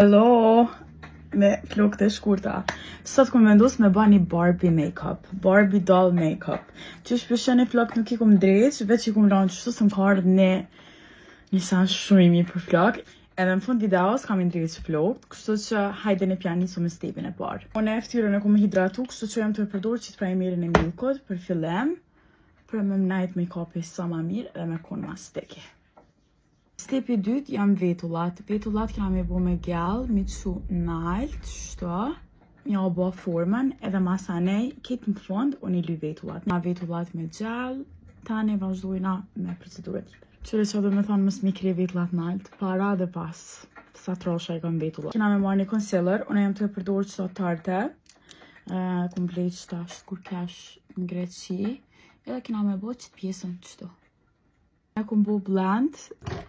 Hello, me flokët e shkurta. Sot kum vendos me ba një Barbie makeup, Barbie doll makeup. Qysh po shihni flokët nuk i kum ndreq, veç i kum lanë qështu se më ka ardhë një, një sen shumë i mirë për flokë. Edhe në fund videos kam i ndreq flokët, kështu që hajde ne pja nisu me stepin e parë. Unë e ftyrën e kum hidratu, kështu që jam tu e përdor qitë primerin e Milkut për fillim, për me m'najt make-upi sa ma mirë dhe me konë ma sticky. Stepi i dytë janë vetullat. Vetullat kena me bo me gel, mi qu nalt, qështu, mja u bo formën, edhe masanej, këtë në fund, unë i ly vetullat. Na vetullat me gel, tani vazhdojna me procedurë tjetër. Qyre që do me thonë mos mi kry vetullat nalt, para dhe pas, sa trosha i kam vetullat. Kena me marrë një concealer, unë jam tu e përdorë qëto Tarte, uh, kum blejt qëtash kur kesh në Greqi, edhe kena me bo qëtë pjesën qëtu. E kum bo blend,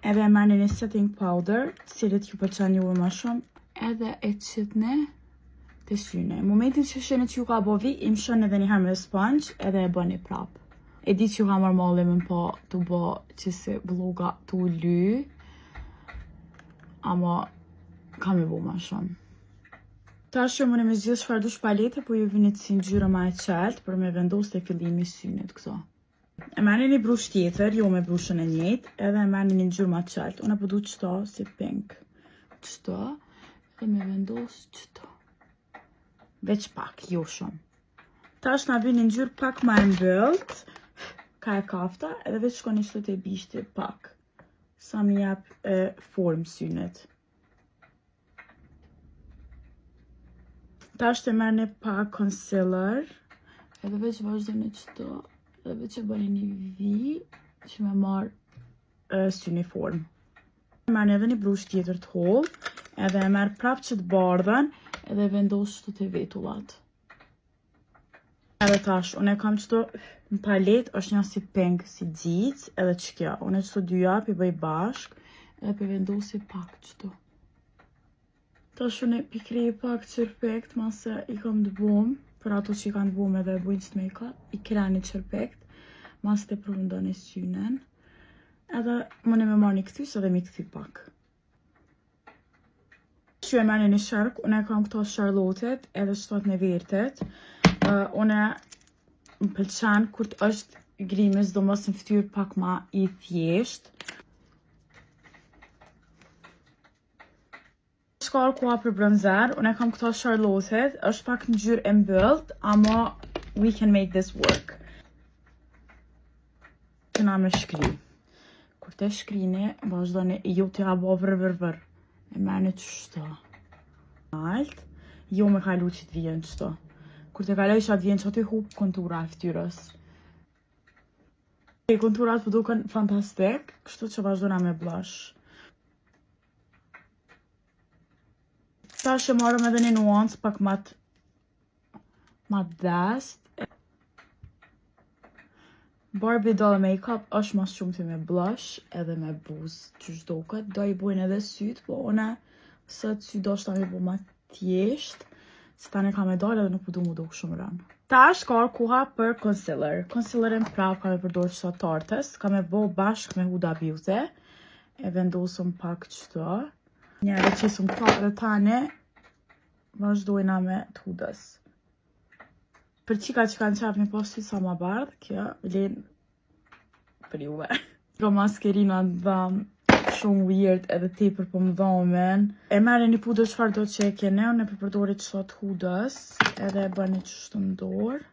edhe e merrni një setting powder, cilit ju pëlqen juve më shumë, edhe e qitni te syni. Momentin që shihni që ju ka bo vi, i mshoni edhe një herë me sponge, edhe e bëni prap. E di që ju ka marrë malli me po të bo që si vloga të ly, ama kam i bo ma shumë. Tash jo mundi me zgjidh çfarë dush palete, po ju vini si ngjyrë ma e qeltë për me vendos te fillimi i synit këto. E merrni një brush tjetër, jo me brushën e njëjtë, edhe e merrni një ngjyrë ma të qeltë. Unë po du qëto si pink. Qëto, dhe me vendos qëto. Veç pak, jo shumë. Tash na vjen një ngjyrë pak ma e mbyllt, ka e kafta, edhe veç shkoni qëto te bishti pak. Sa mi jap e, formë synit. Tash të merrni pak concealer, edhe veç vazhdoni qëto, edhe veç e bëni një vi që me marrë syni formë. Merrni edhe një brush tjetër të hollë, edhe e merr prap qëtë bardhën, edhe vendos qëto te vetullat. Edhe tash, unë e kam qëto në palet, është një si pink, si xixë, edhe që kjo. Unë e qëto dyja, pi bëj bashk, edhe pi vendosi pak qëto. Tash unë pi krej pak qerpikt, mase i kam të bom, për ato që i kanë të bom edhe e bujnë qëtë make-up, i kreni qerpikt, mas të përfundoni synin, edhe mundi me marrë një kthys edhe mi kthy pak. Që e merrni një shark, unë e kam këto Charlotte-et edhe qëto të Nevertit. Uh, unë më pëlqen kur të është grimi, sidomos në fytyrë pak ma i thjesht. Ka ardh koha për bronzer, unë e kam këto Charlotte-et, është pak ngjyrë e mbyllt, ama we can make this work. Kena me shkri. Kur të shkrini, vazhdoni jo t'ja bo vër vër vër. E merrni qështu. Alt, jo me kalu që të vjen qëto. Kur të kaloj që atë vjen që aty hup kontura e fytyrës. E konturat po duken fantastik, kështu që vazhdona me blush. Tash e marrëm edhe një nuancë pak ma të ma të Barbie doll makeup është ma shumë me blush edhe me buzë që duket. Do i bojnë edhe sytë, po une sot sytë do shta me bo ma thjesht, se tani ka me dalë edhe nuk po du mu duk shumë rënë. Tash ka ardh koha për concealer. Concealerin prapë ka me përdor qëto Tartes, ka me bo bashkë me Huda Beauty. E vendosëm pak qëto. Njerë qesëm këto edhe tani vazhdojna me të Hudës. Për qika që kanë qef me pas sytë sa ma bardh, kjo vlen për juve. Kjo maskerina të dham shumë weird edhe tepër po më dhomen. E merrni një pudër çfarë do që e kene, unë e përdori qëto të Hudës, edhe e bëni qështu në dorë,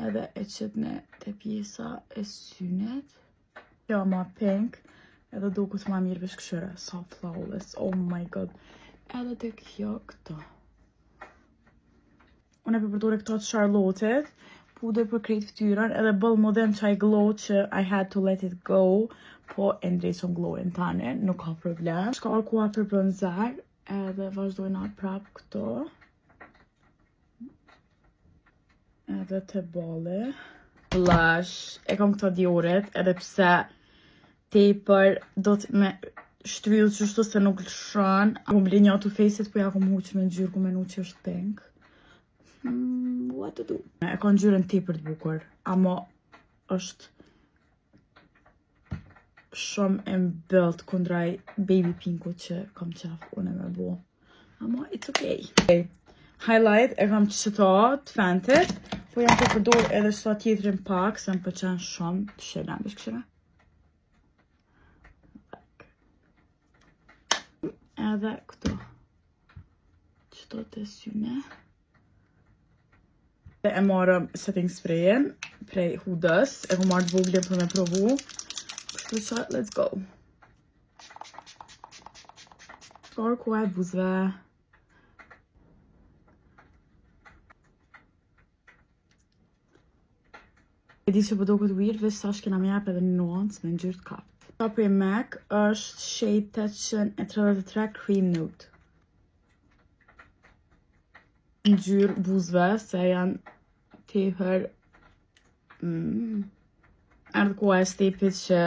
edhe e qitni te pjesa e synit. Kjo ma pink, edhe duket ma mirë veç këshyre, sa flawless, oh my god. Edhe te kjo këto. Unë e përdori këto të Charlotte-it, pudër për krejt fytyrën, edhe bëll më dhem qaj glow që I had to let it go, po e ndreqëm glowin tani, nuk ka problem. Ka ardh koha për bronzer, edhe vazhdojna prap këto. Edhe te balli. Blush, e kam këto Diorit, edhe pse tepër do të me shtryll qështu se nuk lëshon. Kom ble një Too Faced, po ja kom huq me ngjyrë, kom menu që është pink. Hmm, what to do? E ka ngjyrën tepër të bukur, ama është shumë e mbyllt kundra baby pinku që kam qef unë me bo. Ama, it's okay. okay. Highlight e kam qëto të Fentit, po jam tu përdor edhe qëto tjetrin pak, se më pëlqen shumë të shela, veç këshire. Edhe këto. Qëto të syne. Dhe e marrëm setting sprayin prej Hudës, e kom marrë të voglin për me provu. Kështu që, let's go. Por koha e buzëve. E di që po doket weird, veç tash kena me jap edhe një nuancë me ngjyrë të kaft. Ta prej MAC është shade 833 Cream Nude. Ngjyrë buzëve se janë tepër mm. Erdh koha e stepit që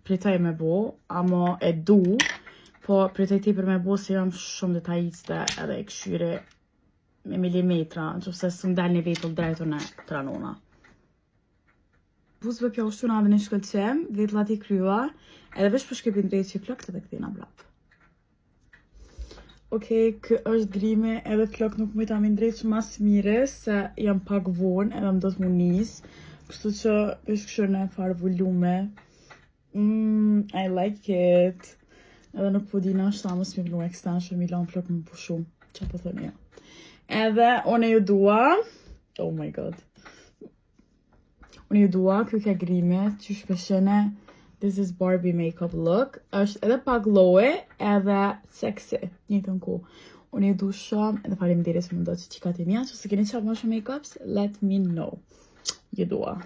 pritoj me bo, amo e du, po pritoj tepër me bo se jam shumë detajiste edhe e këshyri me milimetra, në qoftë se s'më del një vetull drejt unë tranona. Buzëve pjo shtuna edhe një shkëlqim, vetllat i kryva, edhe veç po shkoj pi ndreqi flokët edhe kthehna prap. Okej, okay, kë është grimi edhe flokët nuk mujta mi ndreq mas mire se jam pak vonë edhe më do të mu nis. Kështu që veç kështu në farë volume. Mm, I like it. Edhe nuk po di nashta mos mi vnu extension, mi lan flokët me pushu. Qa po thoni jo. Edhe unë ju dua. Oh my god. Unë ju dua, kjo ke grimi, qysh pe shihni, this is Barbie makeup look. është edhe pak glowy, edhe sexy, njëjtën kohë. Unë ju du shumë, edhe faleminderit që më ndoqët qikat e mia, që se keni qef më shumë makeups, let me know. Ju dua.